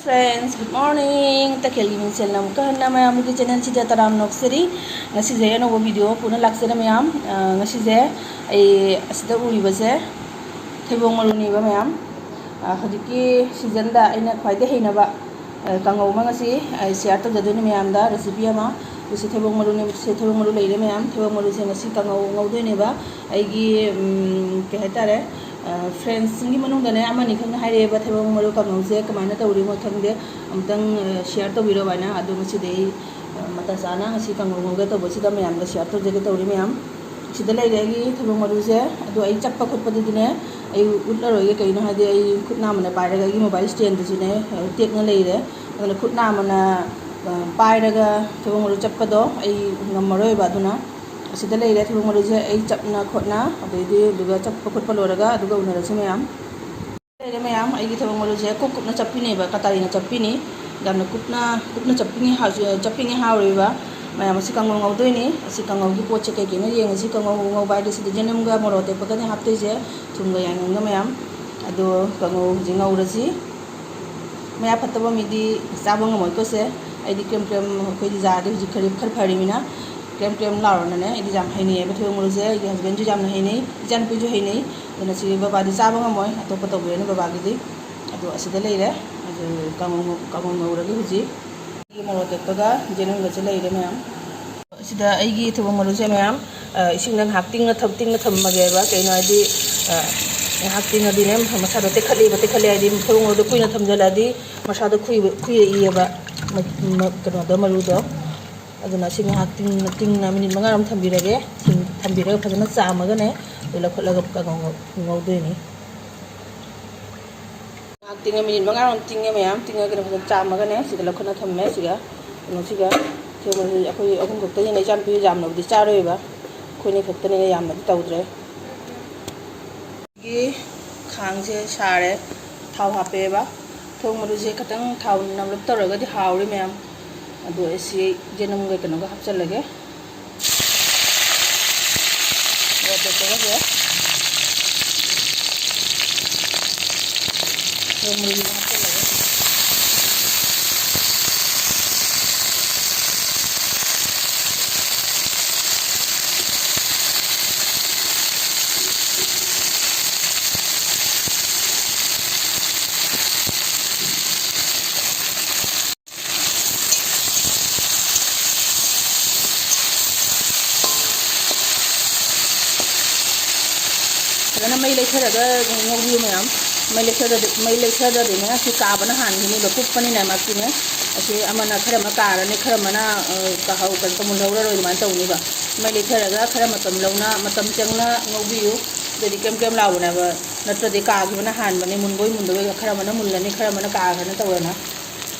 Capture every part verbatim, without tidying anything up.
Friends, good morning. ꯇꯈꯦꯜꯒꯤ ꯃꯤꯡꯁꯦꯜꯅ ꯑꯃꯨꯛꯀ ꯍꯟꯅ ꯃꯌꯥꯝꯒꯤ channel ꯁꯤꯗ ꯇꯔꯥꯝꯅ ꯑꯣꯛꯆꯔꯤ꯫ ꯉꯁꯤꯁꯦ ꯑꯅꯧꯕ video ꯄꯨꯅ ꯂꯥꯛꯆꯔꯦ ꯃꯌꯥꯝ꯫ ꯑ, ꯉꯁꯤꯁꯦ ꯑꯩ ꯑꯁꯤꯗ ꯎꯔꯤꯕꯁꯦ ꯊꯩꯕꯣꯡ ꯃꯔꯨꯅꯦꯕ ꯃꯌꯥꯝ꯫ ꯑ, ꯍꯧꯖꯤꯛꯀꯤ season ꯗ ꯑꯩꯅ ꯈ꯭ꯋꯥꯏꯗꯩ ꯍꯩꯅꯕ, ꯑ, ꯀꯥꯡꯉꯧ ꯑꯃ ꯉꯁꯤ ꯑꯩ share ꯇꯧꯖꯗꯣꯏꯅꯤ ꯃꯌꯥꯝꯗ, recipe ꯑꯃ꯫ ꯁꯤ ꯊꯩꯕꯣꯡ ꯃꯔꯨꯅꯦ, ꯁꯤ ꯊꯩꯕꯣꯡ ꯃꯔꯨ ꯂꯩꯔꯦ ꯃꯌꯥꯝ꯫ ꯊꯩꯕꯣꯡ ꯃꯔꯨꯁꯦ ꯉꯁꯤ ꯀꯥꯡꯉꯧ ꯉꯧꯗꯣꯏꯅꯦꯕ꯫ ꯑꯩꯒꯤ, ꯎꯝ, ꯀꯩ ꯍꯥꯏꯇꯥꯔꯦ, ꯑ, friends ꯁꯤꯡꯒꯤ ꯃꯅꯨꯡꯗꯅꯦ ꯑꯃꯅꯤ ꯈꯪꯅ ꯍꯥꯏꯔꯛꯑꯦꯕ, ꯊꯩꯕꯣꯡ ꯃꯔꯨ ꯀꯥꯡꯉꯧꯁꯦ ꯀꯃꯥꯏꯅ ꯇꯧꯔꯤꯅꯣ ꯈꯪꯗꯦ, ꯑꯃꯨꯛꯇꯪ, ꯑ, share ꯇꯧꯕꯤꯔꯣ ꯍꯥꯏꯅ꯫ ꯑꯗꯣ ꯉꯁꯤꯗꯤ ꯑꯩ, ꯑ, ꯃꯇꯥ ꯆꯥꯅ ꯉꯁꯤ ꯀꯥꯡꯉꯧ ꯉꯧꯒꯦ ꯇꯧꯕꯁꯤꯗ ꯃꯌꯥꯝꯗ share ꯇꯧꯖꯒꯦ ꯇꯧꯔꯤ ꯃꯌꯥꯝ꯫ ꯁꯤꯗ ꯂꯩꯔꯦ ꯑꯩꯒꯤ ꯊꯩꯕꯣꯡ ꯃꯔꯨꯁꯦ꯫ ꯑꯗꯣ ꯑꯩ ꯆꯞꯄ ꯈꯣꯠꯄꯗꯨꯗꯤꯅꯦ ꯑꯩ ꯎꯠꯂꯔꯣꯏꯒꯦ, ꯀꯩꯒꯤꯅꯣ ꯍꯥꯏꯗꯤ ꯑꯩ ꯈꯨꯠ ꯅꯥꯝꯃꯅ ꯄꯥꯏꯔꯒ ꯑꯩꯒꯤ mobile stand ꯗꯨꯁꯨꯅꯦ, ꯑ, ꯇꯦꯛꯅ ꯂꯩꯔꯦ꯫ ꯑꯗꯨꯅ ꯈꯨꯠ ꯅꯥꯝꯃꯅ, ꯑ, ꯄꯥꯏꯔꯒ ꯊꯩꯕꯣꯡ ꯃꯔꯨ ꯆꯞꯄꯗꯣ ꯑꯩ ꯉꯝꯃꯔꯣꯏꯕ꯫ ꯑꯗꯨꯅ ꯑꯁꯤꯗ ꯂꯩꯔꯦ ꯊꯩꯕꯣꯡ ꯃꯔꯨꯁꯦ ꯑꯩ ꯆꯞꯅ ꯈꯣꯠꯅ, ꯑꯗꯩꯗꯤ ꯑꯗꯨꯒ ꯆꯞꯄ ꯈꯣꯠꯄ ꯂꯣꯏꯔꯒ ꯑꯗꯨꯒ ꯎꯅꯔꯁꯤ ꯃꯌꯥꯝ꯫ ꯂꯩꯔꯦ ꯃꯌꯥꯝ, ꯑꯩꯒꯤ ꯊꯩꯕꯣꯡ ꯃꯔꯨꯁꯦ ꯀꯨꯞ ꯀꯨꯞꯅ ꯆꯞꯄꯤꯅꯦꯕ, ꯀꯇꯥꯔꯤꯅ ꯆꯞꯄꯤꯅꯤ꯫ ꯌꯥꯝꯅ ꯀꯨꯞꯅ, ꯀꯨꯞꯅ ꯆꯞꯄꯤꯉꯩ ꯍꯥꯎ-, ꯆꯞꯄꯤꯉꯩ ꯍꯥꯎꯔꯣꯏꯕ꯫ ꯃꯌꯥꯝ, ꯑꯁꯤ ꯀꯥꯡꯉꯧ ꯉꯧꯗꯣꯏꯅꯤ꯫ ꯑꯁꯤ ꯀꯥꯡꯉꯧꯒꯤ ꯄꯣꯠꯁꯦ ꯀꯩꯀꯩꯅꯣ ꯌꯦꯡꯉꯁꯤ꯫ ꯀꯥꯡꯉꯧ ꯉꯧꯕ ꯍꯥꯏꯗꯤ ꯁꯤꯗ ꯌꯦꯅꯝꯒ ꯃꯣꯔꯣꯛ ꯑꯇꯦꯛꯄꯒꯅꯦ ꯍꯥꯞꯇꯣꯏꯁꯦ, ꯊꯨꯝꯒ ꯌꯥꯏꯉꯪꯒ ꯃꯌꯥꯝ꯫ ꯑꯗꯣ ꯀꯥꯡꯉꯧ ꯍꯧꯖꯤꯛ ꯉꯧꯔꯁꯤ꯫ ꯃꯌꯥ ꯐꯠꯇꯕ ꯃꯤꯗꯤ ꯆꯥꯕ ꯉꯝꯃꯣꯏꯀꯣ ꯁꯦ꯫ ꯑꯩꯗꯤ ꯀ꯭ꯔꯦꯝ ꯀ꯭ꯔꯦꯝ, ꯑꯩꯈꯣꯏꯗꯤ ꯌꯥꯗꯦ ꯍꯧꯖꯤꯛ ꯈꯔ, ꯈꯔ ꯐꯔꯤꯃꯤꯅ꯫ ꯀ꯭ꯔꯦꯝ ꯀ꯭ꯔꯦꯝ ꯂꯥꯎꯔꯅꯅꯦ꯫ ꯑꯩꯗꯤ ꯌꯥꯝ ꯍꯩꯅꯩꯌꯦꯕ ꯊꯩꯕꯣꯡ ꯃꯔꯨꯁꯦ꯫ ꯑꯩꯒꯤ husband ꯁꯨ ꯌꯥꯝꯅ ꯍꯩꯅꯩ, ꯏꯆꯥꯅꯨꯄꯤꯁꯨ ꯍꯩꯅꯩ꯫ ꯑꯗꯨꯅ ꯁꯤ ꯕꯕꯥꯗꯤ ꯆꯥꯕ ꯉꯝꯃꯣꯏ, ꯑꯇꯣꯞꯄ ꯇꯧꯕꯤꯔꯅꯤ ꯕꯕꯥꯒꯤꯗꯤ꯫ ꯑꯗꯣ ꯑꯁꯤꯗ ꯂꯩꯔꯦ꯫ ꯑꯗꯨ ꯀꯥꯡꯉꯧ, ꯀꯥꯡꯉꯧ ꯉꯧꯔꯒꯦ ꯍꯧꯖꯤꯛ꯫ ꯑꯩꯒꯤ ꯃꯣꯔꯣꯛ ꯑꯇꯦꯛꯄꯒ ꯌꯦꯅꯝꯒꯁꯦ ꯂꯩꯔꯦ ꯃꯌꯥꯝ꯫ ꯁꯤꯗ ꯑꯩꯒꯤ ꯊꯩꯕꯣꯡ ꯃꯔꯨꯁꯦ ꯃꯌꯥꯝ, ꯑ, ꯏꯁꯤꯡꯗ ꯉꯥꯏꯍꯥꯛ ꯇꯤꯡꯅ ꯊꯝ-, ꯇꯤꯡꯅ ꯊꯝꯃꯒꯦꯕ꯫ ꯀꯩꯅꯣ ꯍꯥꯏꯗꯤ, ꯑ, ꯉꯥꯏꯍꯥꯛ ꯇꯤꯡꯉꯗꯤꯅꯦ ꯃꯁꯥꯗꯣ ꯇꯦꯛꯈꯠꯂꯦꯕ꯫ ꯇꯦꯛꯈꯠꯂꯦ ꯍꯥꯏꯗꯤ ꯊꯩꯕꯣꯡ ꯃꯔꯨꯗꯣ ꯀꯨꯏꯅ ꯊꯝꯖꯤꯜꯂꯛꯑꯗꯤ ꯃꯁꯥꯗꯣ ꯈꯨꯏꯕ-, ꯈꯨꯏꯔꯛꯏꯑꯕ, ꯃ-, ꯃ-, ꯀꯩꯅꯣꯗꯣ, ꯃꯔꯨꯗꯣ꯫ ꯑꯗꯨꯅ ꯁꯤ ꯉꯥꯏꯍꯥꯛ ꯇꯤꯡꯅ, ꯇꯤꯡꯅ ꯃꯤꯅꯤꯠ ꯃꯉꯥꯔꯣꯝ ꯊꯝꯕꯤꯔꯒꯦ꯫ ꯊꯝ-, ꯊꯝꯕꯤꯔꯒ ꯐꯖꯅ ꯆꯥꯝꯃꯒꯅꯦ ꯑꯗꯨ ꯂꯧꯈꯠꯂꯒ ꯀꯥꯡꯉꯧ ꯉꯧ-, ꯉꯧꯗꯣꯏꯅꯤ꯫ ꯉꯥꯏꯍꯥꯛ ꯇꯤꯡꯉꯦ, ꯃꯤꯅꯤꯠ ꯃꯉꯥꯔꯣꯝ ꯇꯤꯡꯉꯦ ꯃꯌꯥꯝ꯫ ꯇꯤꯡꯉꯒꯅꯦ ꯐꯖꯅ ꯆꯥꯝꯃꯒꯅꯦ ꯁꯤꯗ ꯂꯧꯈꯠꯅ ꯊꯝꯃꯦ꯫ ꯁꯤꯒ ꯀꯩꯅꯣꯁꯤꯒ, ꯊꯩꯕꯣꯡꯁꯤꯗꯤ ꯑꯩꯈꯣꯏ ꯑꯍꯨꯝ ꯈꯛꯇꯅꯤꯅ, ꯏꯆꯥꯅꯨꯄꯤꯁꯨ ꯌꯥꯝꯅꯕꯨꯗꯤ ꯆꯥꯔꯣꯏꯕ, ꯑꯩꯈꯣꯏꯅꯤ ꯈꯛꯇꯅꯤꯅ ꯌꯥꯝꯅꯗꯤ ꯇꯧꯗ꯭ꯔꯦ꯫ ꯒꯤ ꯈꯥꯡꯁꯦ ꯁꯥꯔꯦ, ꯊꯥꯎ ꯍꯥꯞꯄꯦꯕ꯫ ꯊꯩꯕꯣꯡ ꯃꯔꯨꯁꯦ ꯈꯤꯇꯪ ꯊꯥꯎ ꯅꯝꯂꯞ ꯇꯧꯔꯒꯗꯤ ꯍꯥꯎꯔꯤ ꯃꯌꯥꯝ꯫ ꯑꯗꯣ ꯑꯩ ꯁꯤ ꯌꯦꯅꯝꯒ ꯀꯩꯅꯣꯒ ꯍꯥꯞꯆꯜꯂꯒꯦ꯫ ꯃꯣꯔꯣꯛ ꯑꯇꯦꯛꯄꯒꯁꯦ ꯊꯩꯕꯣꯡ ꯃꯔꯨꯁꯦ ꯍꯥꯞꯆꯜꯂꯒꯦ꯫ ꯂꯩꯊꯔꯒ ꯉꯧꯕꯤꯌꯨ ꯃꯌꯥꯝ꯫ ꯃꯩ ꯂꯩꯊꯗ꯭ꯔꯗꯤ, ꯃꯩ ꯂꯩꯊꯗ꯭ꯔꯗꯤꯅꯦ, ꯁꯤ ꯀꯥꯕꯅ ꯍꯥꯟꯈꯤꯅꯦꯕ, ꯀꯨꯞꯄꯅꯤꯅ ꯃꯥꯛꯇꯤꯅꯦ꯫ ꯑꯁꯤ ꯑꯃꯅ ꯈꯔ ꯑꯃ ꯀꯥꯔꯅꯤ, ꯈꯔ ꯑꯃꯅ, ꯑ, ꯀꯥꯍꯧ-, ꯀꯩꯅꯣ, ꯃꯨꯜꯍꯧꯔꯔꯣꯏ, ꯑꯗꯨꯃꯥꯏꯅ ꯇꯧꯅꯤꯕ꯫ ꯃꯩ ꯂꯩꯊꯔꯒ ꯈꯔ ꯃꯇꯝ ꯂꯧꯅ, ꯃꯇꯝ ꯆꯪꯅ ꯉꯧꯕꯤꯌꯨ꯫ ꯑꯗꯨꯗꯤ ꯀꯦꯝ ꯀꯦꯝ ꯂꯥꯎꯕꯅꯦꯕ, ꯅꯠꯇ꯭ꯔꯗꯤ ꯀꯥꯈꯤꯕꯅ ꯍꯥꯟꯕꯅꯦ, ꯃꯨꯟꯕꯣꯏ ꯃꯨꯟꯗꯕꯣꯏ, ꯈꯔ ꯑꯃꯅ ꯃꯨꯜꯂꯅꯤ, ꯈꯔ ꯑꯃꯅ ꯀꯥꯈ꯭ꯔꯅꯤ ꯇꯧꯗꯅ꯫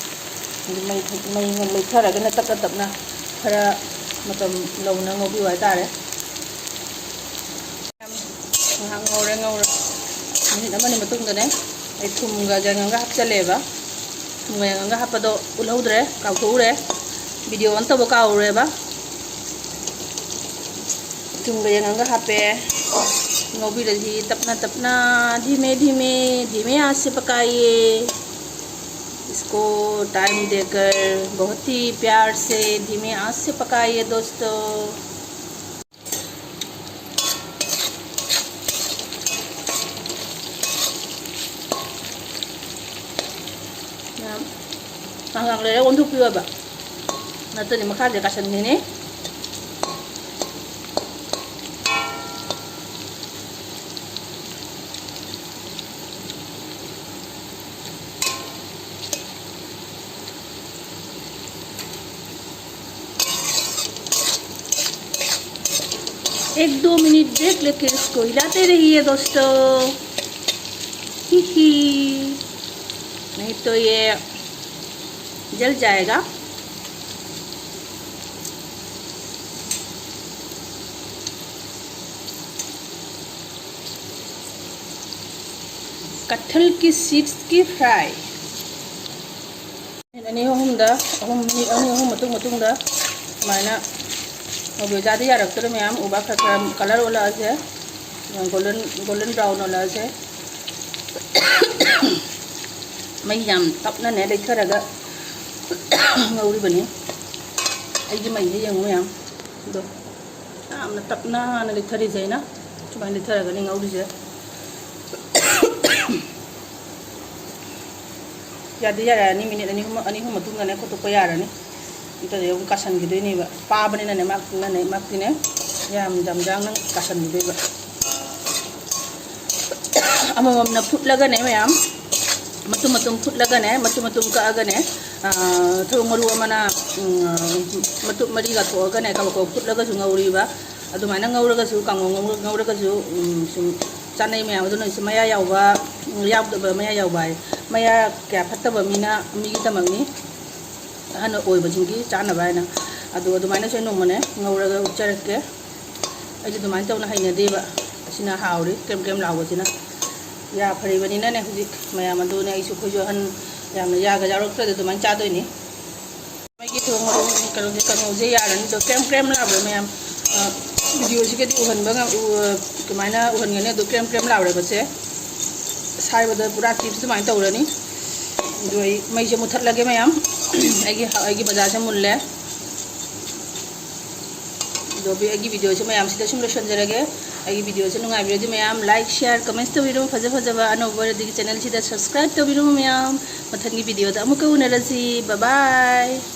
ꯑꯗꯨ ꯃꯩ, ꯃꯩ ꯂꯩꯊꯔꯒꯅ ꯇꯞꯅ ꯇꯞꯅ ꯈꯔ ꯃꯇꯝ ꯂꯧꯅ ꯉꯧꯕꯤꯌꯨ ꯍꯥꯏꯇꯥꯔꯦ꯫ ꯉꯥꯏꯍꯥꯛ ꯉꯧꯔꯦ, ꯉꯧꯔꯦ꯫ ꯃꯤꯅꯤꯠ ꯑꯃꯅꯤ ꯃꯇꯨꯡꯗꯅꯦ, ꯑꯩ ꯊꯨꯝꯒ ꯌꯥꯏꯉꯪꯒ ꯍꯥꯞꯆꯜꯂꯦꯕ꯫ ꯊꯨꯝꯒ ꯌꯥꯏꯉꯪꯒ ꯍꯥꯞꯄꯗꯣ ꯎꯠꯍꯧꯗ꯭ꯔꯦ, ꯀꯥꯎꯊꯣꯛꯎꯔꯦ, video on ꯇꯧꯕ ꯀꯥꯎꯔꯨꯔꯦꯕ꯫ ꯊꯨꯝꯒ ꯌꯥꯏꯉꯪꯒ ꯍꯥꯞꯄꯦ꯫ ꯉꯧꯕꯤꯔꯁꯤ ꯇꯞꯅ ꯇꯞꯅ, धीमे धीमे, धीमे आंच से पकाइए। इसको time देकर बहुत ही प्यार से धीमे आंच से पकाइए दोस्तों। ꯉꯥꯏꯍꯥꯛ ꯂꯩꯔ ꯑꯣꯟꯊꯣꯛꯄꯤꯌꯣꯕ, ꯅꯠꯇ꯭ꯔꯗꯤ ꯃꯈꯥꯁꯦ ꯀꯥꯁꯟꯈꯤꯅꯤ꯫ एक दो मिनट देख लेके इसको हिलाते रहिए दोस्तों। ही ही, नहीं तो ये जल जाएगा। कटहल की सीड्स की फ्राई। ꯃꯤꯅꯤꯠ ꯑꯅꯤ ꯑꯍꯨꯝꯗ, ꯑꯍꯨꯝ, ꯃꯤꯅꯤꯠ ꯑꯅꯤ ꯑꯍꯨꯝ ꯃꯇꯨꯡ, ꯃꯇꯨꯡꯗ ꯁꯨꯃꯥꯏꯅ ꯉꯧꯕꯤꯌꯨ꯫ ꯌꯥꯗꯤ ꯌꯥꯔꯛꯇꯣꯔꯦ ꯃꯌꯥꯝ, ꯎꯕ ꯈꯔ ꯈꯔ colour ꯑꯣꯜꯂꯛꯑꯁꯦ, golden, golden brown ꯑꯣꯜꯂꯛꯑꯁꯦ꯫ ꯃꯩ ꯌꯥꯝ ꯇꯞꯅꯅꯦ ꯂꯩꯊꯔꯒ ꯉꯧꯔꯤꯕꯅꯤ꯫ ꯑꯩꯒꯤ ꯃꯩꯁꯦ ꯌꯦꯡꯉꯨ ꯃꯌꯥꯝ, ꯑꯗꯣ ꯌꯥꯝꯅ ꯇꯞꯅ ꯂꯩꯊꯔꯤꯁꯦ ꯑꯩꯅ꯫ ꯁꯨꯃꯥꯏꯅ ꯂꯩꯊꯔꯒꯅꯤ ꯉꯧꯔꯤꯁꯦ꯫ ꯌꯥꯗꯤ ꯌꯥꯔꯛꯑꯅꯤ, ꯃꯤꯅꯤꯠ ꯑꯅꯤ ꯑꯍꯨꯝ, ꯑꯅꯤ ꯑꯍꯨꯝ ꯃꯇꯨꯡꯗꯅꯦ ꯈꯣꯠꯇꯣꯛꯄ ꯌꯥꯔꯅꯤ꯫ ꯅꯠꯇ꯭ꯔꯗꯤ ꯑꯃꯨꯛ ꯀꯥꯁꯟꯈꯤꯗꯣꯏꯅꯦꯕ꯫ ꯄꯥꯕꯅꯤꯅꯅꯦ, ꯃꯥꯛꯇꯤꯅꯅꯦ, ꯃꯥꯛꯇꯤꯅꯦ ꯌꯥꯝ ꯌꯥꯝ ꯌꯥꯡꯅ ꯀꯥꯁꯟꯈꯤꯗꯣꯏꯕ꯫ ꯑꯃꯃꯝꯅ ꯐꯨꯠꯂꯒꯅꯦ ꯃꯌꯥꯝ, ꯃꯇꯨꯝ ꯃꯇꯨꯝ ꯐꯨꯠꯂꯒꯅꯦ, ꯃꯇꯨꯝ ꯃꯇꯨꯝ ꯀꯛꯑꯒꯅꯦ, ꯊꯧ ꯃꯔꯨ ꯑꯃꯅ ꯃꯇꯨꯝ ꯃꯔꯤꯒ ꯊꯣꯛꯑꯒꯅꯦ, ꯀꯕꯛ ꯀꯕꯛ ꯐꯨꯠꯂꯒꯁꯨ ꯉꯧꯔꯤꯕ꯫ ꯑꯗꯨꯃꯥꯏꯅ ꯉꯧꯔꯒꯁꯨ, ꯀꯥꯡꯉꯧ ꯉꯧꯔ- ꯉꯧꯔꯒꯁꯨ ꯁꯨꯝ ꯆꯥꯅꯩ ꯃꯌꯥꯝ꯫ ꯑꯗꯨꯅ ꯁꯤ ꯃꯌꯥ ꯌꯥꯎꯕ, ꯌꯥꯎꯗꯕ, ꯃꯌꯥ ꯌꯥꯎꯕ ꯍꯥꯏ, ꯃꯌꯥ ꯀꯌꯥ ꯐꯠꯇꯕ ꯃꯤꯅ, ꯃꯤꯒꯤꯗꯃꯛꯅꯤ, ꯑꯍꯟ ꯑꯣꯏꯕꯁꯤꯡꯒꯤ ꯆꯥꯅꯕ ꯍꯥꯏꯅ꯫ ꯑꯗꯨ ꯑꯗꯨꯃꯥꯏꯅꯁꯨ ꯑꯩ ꯅꯣꯡꯃꯅꯦ ꯉꯧꯔꯒ ꯎꯠꯆꯔꯛꯀꯦ꯫ ꯑꯩꯗꯤ ꯑꯗꯨꯃꯥꯏꯅ ꯇꯧꯅ ꯍꯩꯅꯗꯦꯕ꯫ ꯑꯁꯤꯅ ꯍꯥꯎꯔꯤ, ꯀ꯭ꯔꯦꯝ ꯀ꯭ꯔꯦꯝ ꯂꯥꯎꯕꯁꯤꯅ꯫ ꯌꯥ ꯐꯔꯤꯕꯅꯤꯅꯅꯦ ꯍꯧꯖꯤꯛ ꯃꯌꯥꯝ ꯑꯗꯨꯅꯦ, ꯑꯩꯁꯨ, ꯑꯩꯈꯣꯏꯁꯨ ꯑꯍꯟ ꯌꯥꯝꯅ ꯌꯥꯒ ꯌꯥꯎꯔꯛꯇ꯭ꯔꯗꯤ ꯑꯗꯨꯃꯥꯏꯅ ꯆꯥꯗꯣꯏꯅꯤ꯫ ꯃꯩꯒꯤ ꯊꯣꯡ ꯃꯔꯣꯡ ꯀꯩꯅꯣꯁꯦ, ꯀꯥꯡꯍꯧꯁꯦ ꯌꯥꯔꯅꯤꯗꯣ, ꯀ꯭ꯔꯦꯝ ꯀ꯭ꯔꯦꯝ ꯂꯥꯎꯕ꯭ꯔꯥ ꯃꯌꯥꯝ? ꯚꯤꯗꯤꯑꯣꯁꯤꯒꯗꯤ ꯎꯍꯟꯕ ꯉꯝ- ꯎ- ꯀꯃꯥꯏꯅ ꯎꯍꯟꯒꯅꯤ? ꯑꯗꯣ ꯀ꯭ꯔꯦꯝ ꯀ꯭ꯔꯦꯝ ꯂꯥꯎꯔꯦꯕꯁꯦ꯫ ꯁꯥꯏꯕꯗ ꯄꯨꯔꯥ ꯆꯤꯞꯁ ꯑꯗꯨꯃꯥꯏꯅ ꯇꯧꯔꯅꯤ꯫ ꯑꯗꯣ ꯑꯩ ꯃꯩꯁꯦ ꯃꯨꯠꯊꯠꯂꯒꯦ ꯃꯌꯥꯝ꯫ ꯑꯩꯒꯤ ꯑꯩꯒꯤ ꯕꯖꯥꯔꯁꯦ ꯃꯨꯜꯂꯦ꯫ ꯑꯗꯣ ꯑꯩꯒꯤ ꯚꯤꯗꯤꯑꯣꯁꯦ ꯃꯌꯥꯝꯁꯤꯗ ꯁꯨꯝ ꯂꯣꯏꯁꯤꯟꯖꯔꯒꯦ꯫ ꯑꯩꯒꯤ ꯚꯤꯗꯤꯑꯣꯁꯦ ꯅꯨꯡꯉꯥꯏꯕꯤꯔꯗꯤ ꯃꯌꯥꯝ like, share, comments ꯇꯧꯕꯤꯔꯝꯃꯨ꯫ ꯐꯖ ꯐꯖꯕ ꯑꯅꯧꯕ ꯑꯣꯏꯔꯗꯤ ꯆꯦꯅꯦꯜꯁꯤꯗ subscribe ꯇꯧꯕꯤꯔꯝꯃꯨ ꯃꯌꯥꯝ꯫ ꯃꯊꯪꯒꯤ ꯚꯤꯗꯤꯑꯣꯗ ꯑꯃꯨꯛꯀ ꯎꯅꯔꯁꯤ꯫ Bye bye꯫